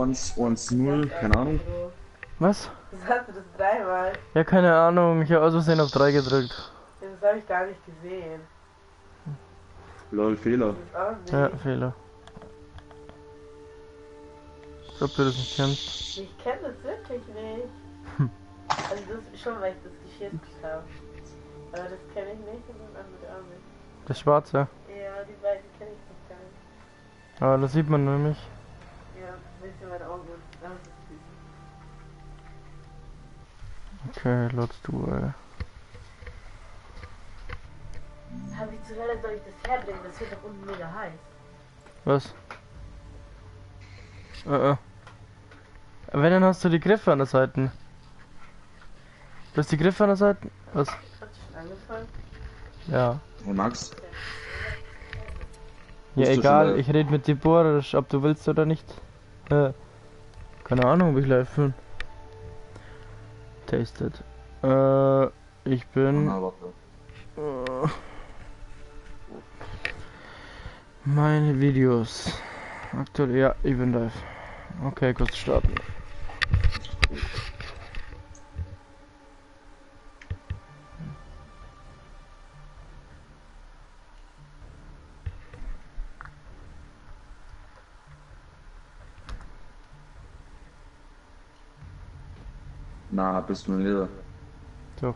1, 1, 0, keine Ahnung. Was? Das hast du das dreimal. Ja, keine Ahnung. Ich habe aus Versehen auf 3 gedrückt. Das habe ich gar nicht gesehen. Lol, Fehler. Das auch nicht. Ja, Fehler. Als ob du das nicht kennst. Ich kenne das wirklich nicht. Also das schon, weil ich das geschickt habe. Aber das kenne ich nicht und das andere auch nicht. Das Schwarze. Ja, die beiden kenne ich noch gar nicht. Aber das sieht man nämlich. Ja, ein bisschen meine Augen. Das ist süß. Okay, let's do it. Habe ich zu Hölle, soll ich das herbringen? Das wird doch unten mega heiß. Was? Wenn, dann hast du die Griffe an der Seite. Du hast die Griffe an der Seite? Was? Hat schon angefangen? Ja. Hey Max, Ja, Bist du egal, schon live? ich rede mit dir Boris, ob du willst oder nicht. Keine Ahnung, ob ich live bin. Tasted. Ich bin. Na, warte. Meine Videos. Aktuell, ja, ich bin live. Okay, kurz starten. Na, bist du nicht. Doch.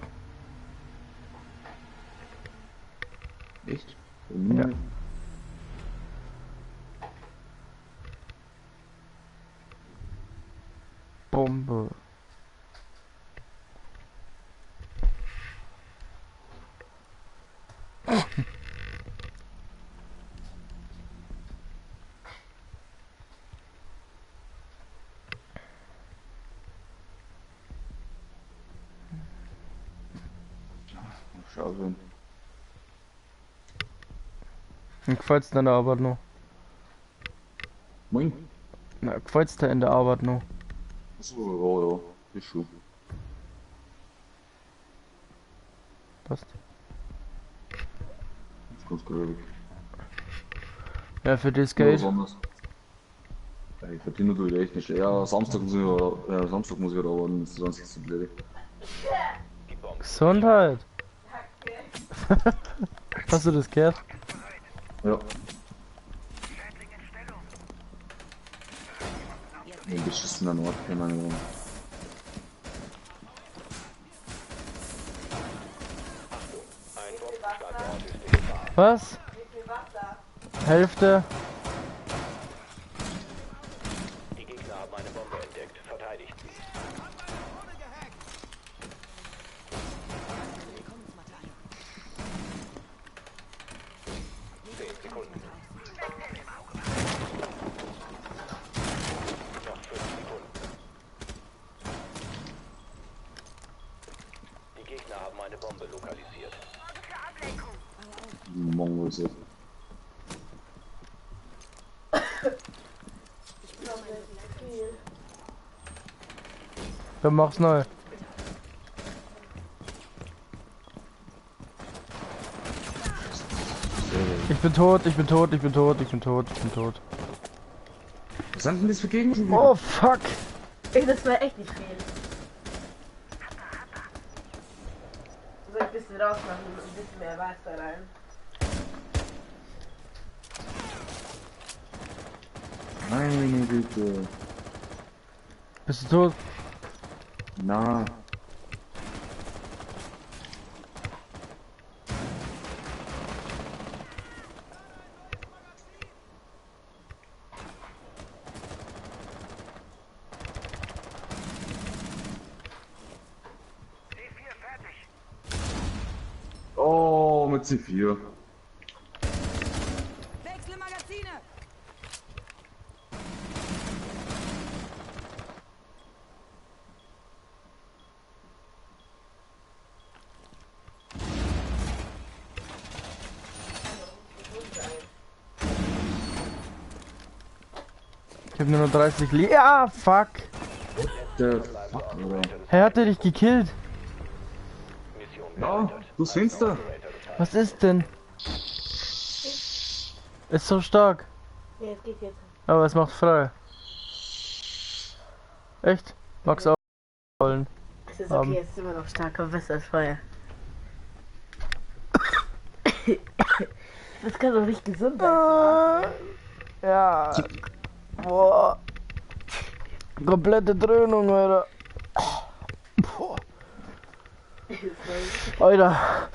Echt? Ja. Bombe. Schau so. Mir gefällt's dir in der Arbeit noch? Moin. Na, gefällt's dir in der Arbeit noch? Achso, ja, ja. Ist schon. Passt. Ist ganz gut. Ja, für das Ja, Geld. besonders. Ja, ich verdiene natürlich echt nicht. Ja, Samstag muss ich wieder, Samstag muss ich wieder arbeiten, sonst ist es blöd. Gesundheit. Hast du das gehört? Ja. Ein beschissener Nordkölner, Junge. Was? Hälfte. Die Gegner haben eine Bombe entdeckt. Verteidigt sie. 10 Sekunden. Noch 5 Sekunden. Die Gegner haben eine Bombe lokalisiert. Mongol so. Dann mach's neu. Ich bin tot, ich bin tot, ich bin tot, ich bin tot, ich bin tot. Was sind denn das für Gegner? Oh fuck! Ey, das war echt nicht viel. Soll ich ein bisschen rausmachen und ein bisschen mehr Wasser rein? Meine Güte. Bist du tot? Na. Oh, mit C4. Wechsle Magazine! Ich hab nur noch 30 Le- Ja, fuck! Der fuck, Alter. Hey, hat der dich gekillt? Ja, du Fenster. Was ist denn? Ist so stark. Ja, es geht jetzt. Aber es macht frei. Echt? Magst auch wollen. Es ist okay, es ist immer noch stark, aber besser als vorher. Das kann doch nicht gesund sein. Ja. Boah. Komplette Dröhnung, Alter. Boah. Alter.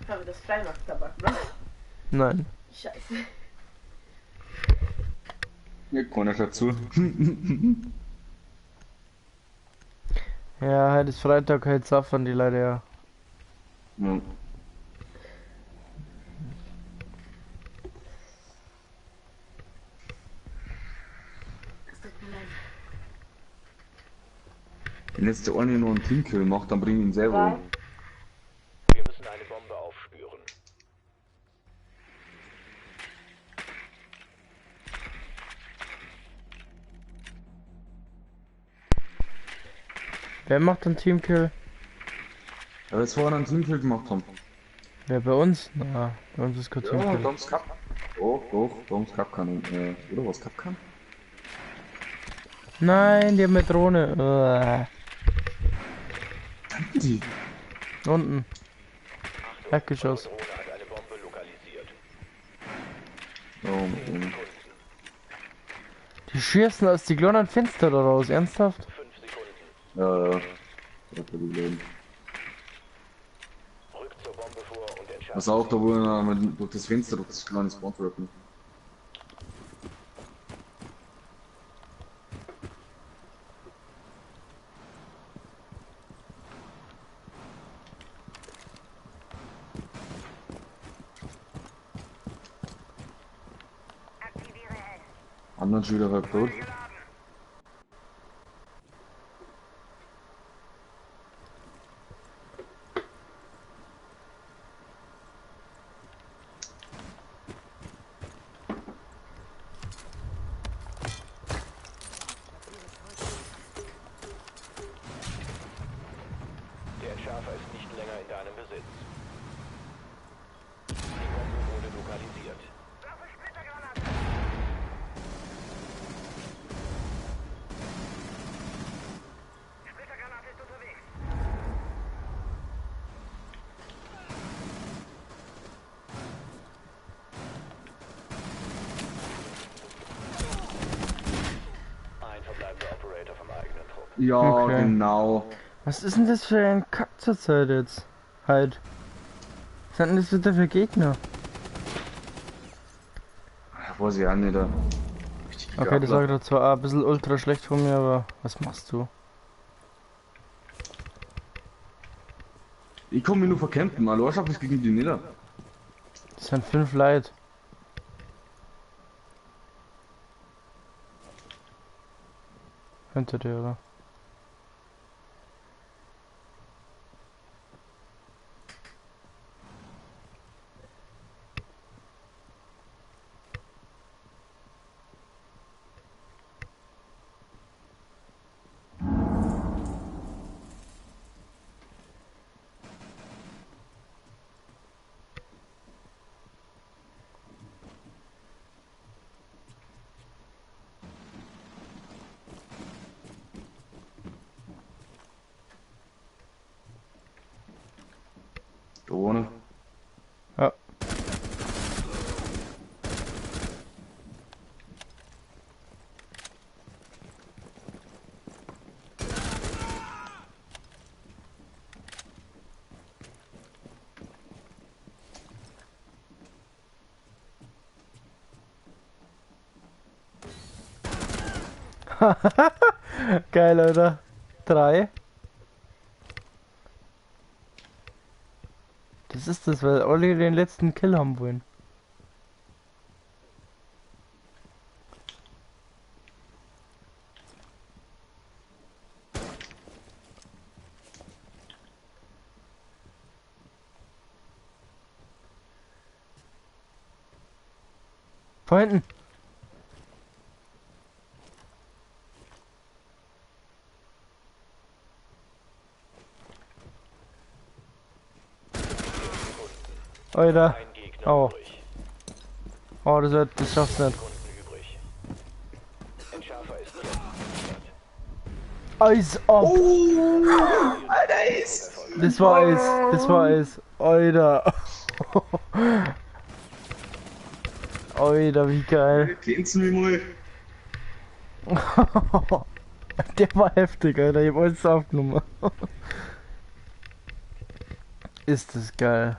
Haben wir das Freimacht-Tabak noch? Nein. Scheiße. Ja, keiner schaut zu. Ja, heute ist Freitag, heute saffern die Leute ja. Ja. Es tut mir leid. Wenn jetzt der eine noch einen Teamkill macht, dann bring ich ihn selber um. Wir müssen eine Bombe aufspüren. Wer macht einen Teamkill? Ja, weil jetzt vorhin einen Teamkill gemacht haben. Wer bei uns? Na, bei uns ist kein Ja, Teamkill. da haben's gehabt. Doch, doch, da haben's gehabt keinen. Oder was gehabt kann? Nein, die haben eine Drohne. Die. Unten. Achtung, Erdgeschoss. eure Drohne hat eine Bombe lokalisiert. Oh, oh. Die schießen aus die kleinen Fenster da raus, ernsthaft? 5 Sekunden. Ja, ja. Das hat die Leben. Rückt zur Bombe vor und entschärft. Pass auf, da wo einer durch das Fenster, durch das kleine Spawn trappen. Anderen schon wieder halb tot. Der Entschärfer ist nicht länger in deinem Besitz. Die Bombe wurde lokalisiert. Ein verbleibender Operator vom eigenen Trupp. Ja, Okay. Genau. Was ist denn das für ein Kack zurzeit jetzt? Halt. Was sind denn das bitte für Gegner? Weiß ich auch nicht. Okay, das war gerade zwar auch ein bisschen ultra schlecht von mir, aber was machst du? Ich kann mich nur verkämpfen, allein schaff ich gegen die nieder. Das sind 5 Leute. Hinter dir, oder? Da ohne. Ja. Geil, Alter. 3. Das ist das, weil alle den letzten Kill haben wollen. Von hinten. Alter. Ein Gegner Oh. übrig. Oh, das schaffst du nicht. Sekunden übrig. Eis ab! Oh! Alter, ist! Das war Eis, das war Eis. Alter. Alter, wie geil. Kennst du mich mal? Der war heftig, Alter. Ich hab alles aufgenommen. Ist das geil.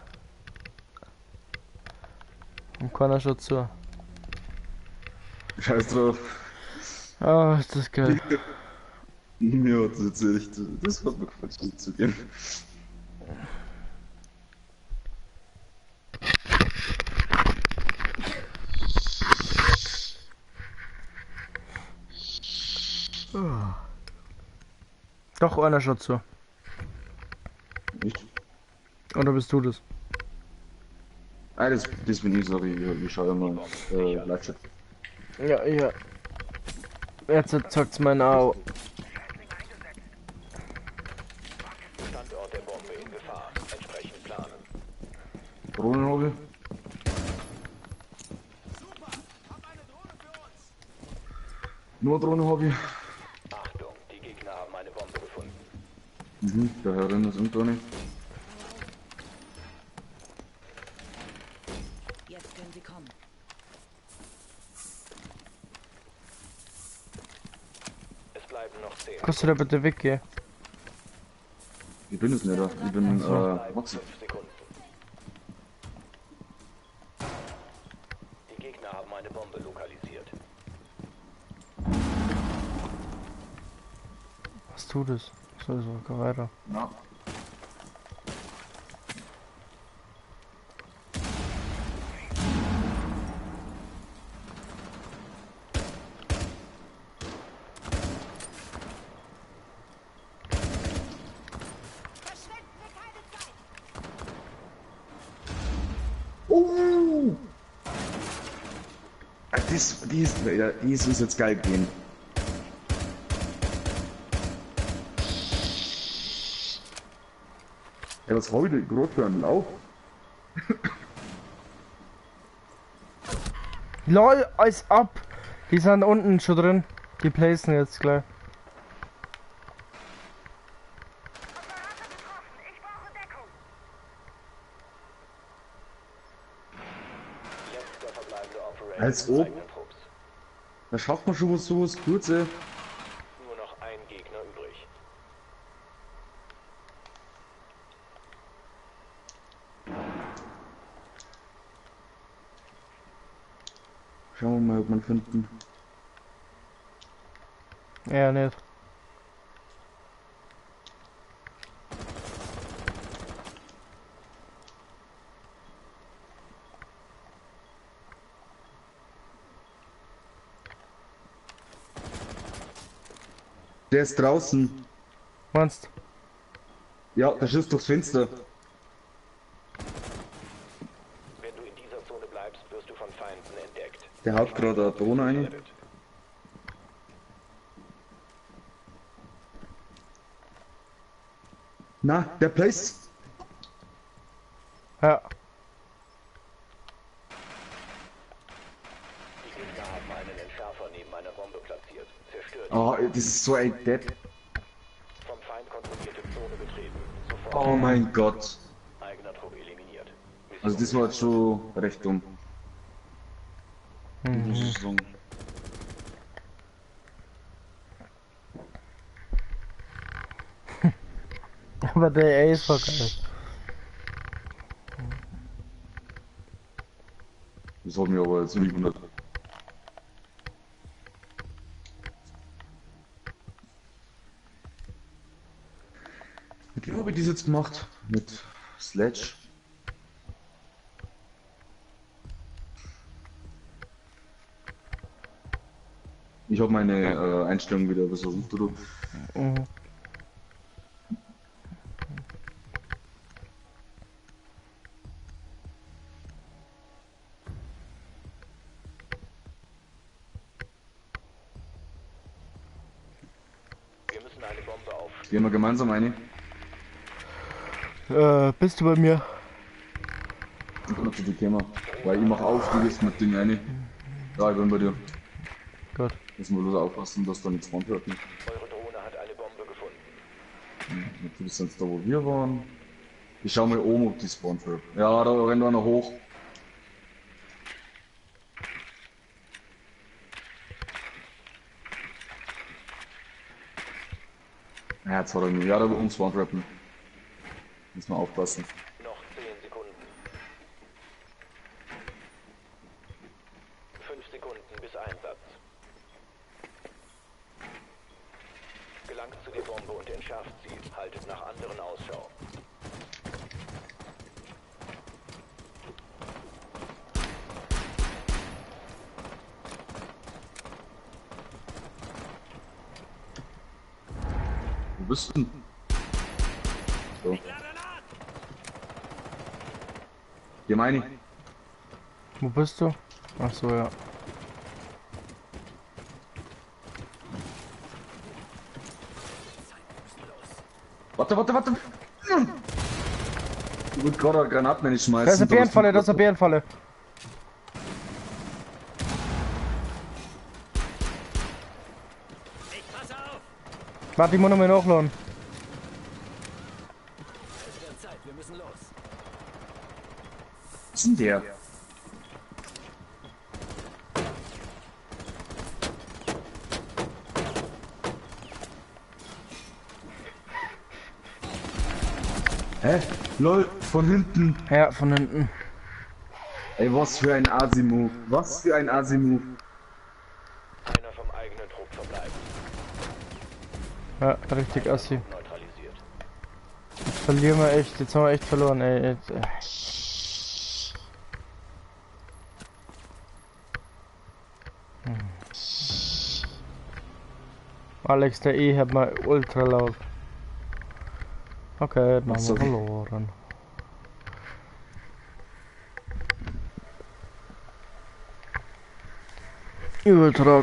Und keiner schaut zu. Scheiß drauf. Ah, ist das geil. Mir hat das jetzt echt. Das hat mir gefallen, zu zugeben. Doch, einer schaut zu. Nicht? Oder bist du das? Ah, das bin ich, sorry. Ich schaue immer Live-Chat. Ja, ja. Jetzt zockt's mein Au. Standort der Bombe in Gefahr. Entsprechend planen. Drohnen habe ich. Nur Drohne habe ich. Achtung, die Gegner haben eine Bombe gefunden. Mhm, der Herrin ist unten nicht. Jetzt können sie kommen. Es bleiben noch 10. Kannst du da bitte weggehen? Ich bin es nicht, ich bin Maxi. 5 Sekunden. Die Gegner haben eine Bombe lokalisiert. Was tut es? So, so, geh weiter. Ja. Verschwenden wir keine Zeit! Oh! Ah, das ist jetzt geil gehen. Ja, was hab ich denn gerade für einen Lauf? LOL, alles ab! Die sind unten schon drin. Die placen jetzt gleich. Operator getroffen! Ich brauche Deckung! Letzter verbleibender Operator. Als des ob. eigenen Trupps. Da schafft man schon was sowas kurz, ey. Nur noch ein Gegner übrig. Schauen wir mal, ob man finden. Ja, nicht. Der ist draußen. Meinst? Ja, der schießt durchs Fenster. Wenn du in dieser Zone bleibst, wirst du von Feinden entdeckt. Der haut gerade eine Drohne rein. Na, der Place. Ja. Die Gegner haben einen Entschärfer neben einer Bombe platziert. Zerstört. Oh, das ist so ein Depp. Vom Feind kontrollierte Zone betreten. Sofort. Oh mein Gott. Eigener Trupp eliminiert. Mission Also das war jetzt schon recht dumm. Muss ich sagen. Aber der Ace war geil. Das hat mich aber jetzt ziemlich gewundert. Mit wem habe ich das jetzt gemacht? Mit Sledge. Ich habe meine Einstellung wieder ein bisschen runter. Mhm. Wir müssen eine Bombe auf. Gehen wir gemeinsam eine. Bist du bei mir? Ich bin zu dir gekommen. Weil ich mach auf, du gehst mit Ding rein. Ja, ich bin bei dir. Gut. Müssen wir bloß aufpassen, dass da nichts runterhört. Eure Drohne hat eine Bombe Natürlich sind es da, wo wir waren. Ich schau mal oben, ob die Spawn Trap. Ja, da rennt einer hoch. Ja, jetzt hat er ihn. Ja, da oben Spawn Trappen. Müssen wir aufpassen. Noch 10 Sekunden. 5 Sekunden bis Einsatz. Gelangt zu der Bombe und entschärft sie. Haltet nach anderen Ausschau. Wo bist du denn? So. Hier meine ich. Wo bist du? Ach so, ja. Warte, warte, warte! Ich wollte gerade eine Granate nicht schmeißen. Das ist eine Bärenfalle, das ist eine Bärenfalle. Warte, ich muss noch mal nachladen. Was ist denn der? Hä? Lol, von hinten. Ja, von hinten. Ey, was für ein Asi-Move. Was für ein Asi-Move. Einer vom eigenen Trupp verbleibt. Ja, richtig assi. Neutralisiert. Jetzt verlieren wir echt, jetzt haben wir echt verloren, ey. Jetzt, Alex, der E hat mal ultra laut. Okay, dann haben wir verloren. Übel traurig.